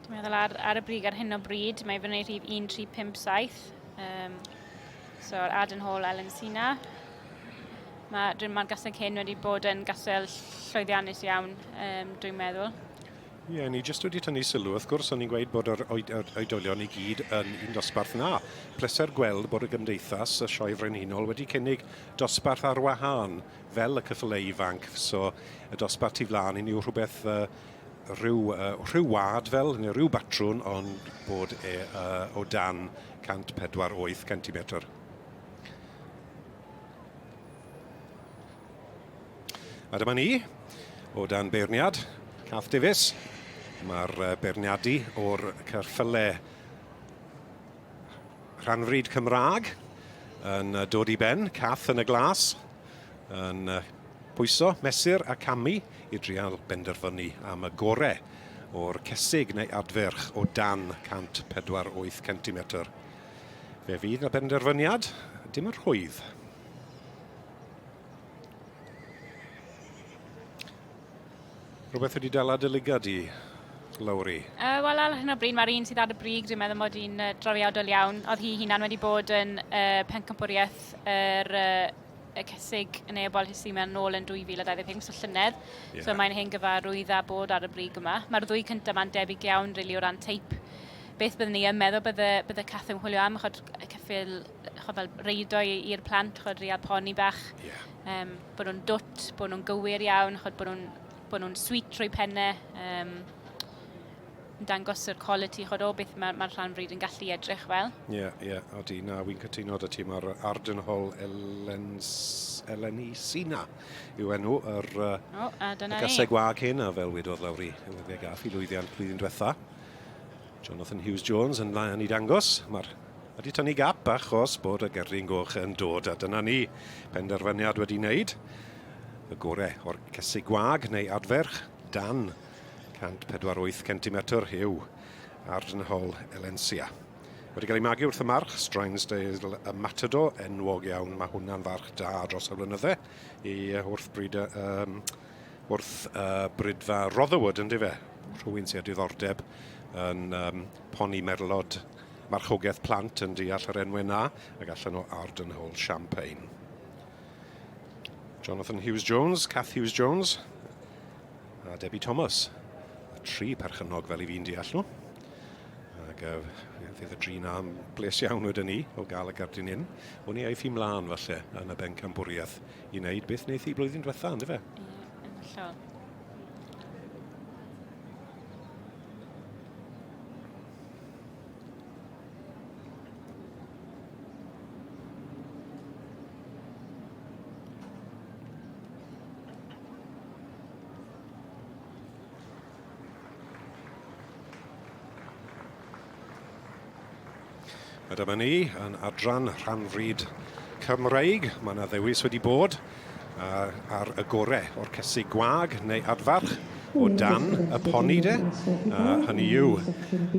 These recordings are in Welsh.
Dwi'n meddwl ar, ar y brig ar hyn o bryd, mae fyny rhif 1357. Um, so, Arden Hall, Ellen Sina. Mae'r ma gaseg hyn wedi bod yn gasel llwyddiannus iawn, um, dwi'n meddwl. Ie, yeah, ni jyst wedi tynnu sylw, wrth gwrs, o'n i'n gweud bod yr oed, yr oedolion i gyd yn un dosbarth na. Pleser gweld bod y gymdeithas, y Sioe Frenhinol, wedi cynnig dosbarth ar wahân, fel y cyffylau ifanc. So, y dosbarth tu flaen i ni yw rhywbeth uh, rhyw, uh, rhyw wad fel, neu rhyw batrwn, ond bod e uh, o dan 148 centimetr. A dyma ni, o dan beirniad, Cath Davies. Mae'r beirniadu o'r cyrffyle rhanfryd Cymraeg yn dod i ben. Cath yn y glas yn pwyso, mesur a camu i drial benderfynu am y gore o'r cesig neu adferch o dan 148 centimetr. Fe fydd y benderfyniad dim yn rhwydd. Rhywbeth wedi dala dy lygad di, Lowri? Uh, Wel, ar hyn o bryd, mae'r un sydd ar y brig, dwi'n meddwl mod i'n uh, drawiadol iawn. Oedd hi hunan wedi bod yn uh, pencampwriaeth yr, uh, y cesig yn ei ebol Hisima nôl yn 2025, so llynedd. Yeah. So mae'n hen gyfarwydd a bod ar y brig yma. Mae'r ddwy cyntaf ma'n debyg iawn, really, o ran teip. Beth byddwn ni yn meddwl bydde, bydde Cath yn chwilio am, chod, ceffyl chod, fel reido i'r plant, chod, real poni bach. Yeah. Um, bod nhw'n dwt, bod nhw'n gywir iawn, chod, bod nhw'n bod nhw'n sweet trwy pennau. Um, yn dangos yr quality chod o beth mae'r ma rhan fryd yn gallu edrych fel. Ie, yeah, ie, yeah, odi, na, wy'n cytuno dy ti, mae'r Ardenhall Elens, Eleni Sina yw enw yr, oh, a dyna y gaseg wag hyn, a fel wedodd Lowri, fe gaff i lwyddiant blwyddyn diwetha. Jonathan Hughes Jones yn lan i dangos. Mae'r wedi tynnu gap achos bod y gerdyn goch yn dod a dyna ni. Penderfyniad wedi wneud. Y gore o'r cesig gwag neu adferch dan 148 cm yw Ardenhall Elencia. Wedi cael ei magu wrth y march, Strinesdale y Matador, enwog iawn, mae hwnna'n farch da dros y blynydde i wrth bryd um, wrth uh, brydfa Rotherwood, ynddi fe? Rhywun sydd â diddordeb yn um, poni merlod marchogaeth plant yn deall yr enwau na, ac allan o Ardenhall Champagne. Jonathan Hughes Jones, Kath Hughes Jones a Debbie Thomas. Y tri perchennog fel i fi'n deall nhw. Ac uh, fydd y dri na yn bles iawn wedyn ni o gael y gerdyn hyn. O'n i aiff i mlaen falle yn y bencampwriaeth i wneud beth wneith hi blwyddyn diwetha, ynddo fe? Ie, yn hollol. A dyma ni yn adran rhanfryd Cymreig. Mae yna ddewis wedi bod ar y gore o'r cesig gwag neu adfarch o dan y poni de. A hynny yw,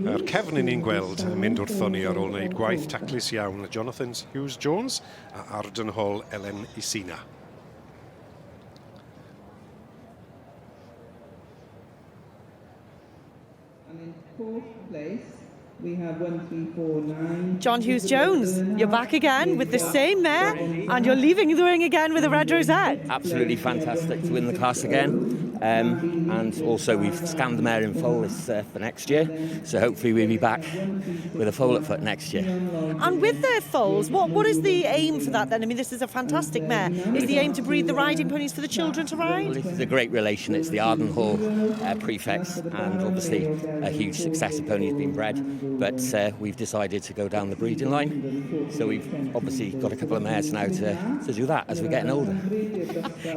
yr cefn i ni'n gweld yn mynd wrtho ni ar ôl wneud gwaith taclus iawn Jonathan Hughes Jones a Arden Hall Elen Isina. And in fourth place, we have 1349. John Hughes Jones, you're back again with the same mare and you're leaving the ring again with a red rosette. Absolutely fantastic to win the class again. Um, and also we've scanned the mare in foal this, uh, for next year. So hopefully we'll be back with a foal at foot next year. And with the foals, what, what is the aim for that then? I mean, this is a fantastic mare. Is the aim to breed the riding ponies for the children to ride? Well, this is a great relation. It's the Arden Hall uh, prefects and obviously a huge success of ponies being bred. But uh, we've decided to go down the breeding line. So we've obviously got a couple of mares now to, to do that as we're getting older.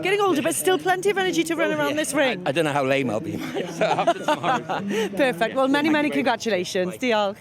Getting older, but still plenty of energy to run around yeah. this ring. I, I don't know how lame I'll be so after tomorrow. Perfect. Well, many, many congratulations. Diolch.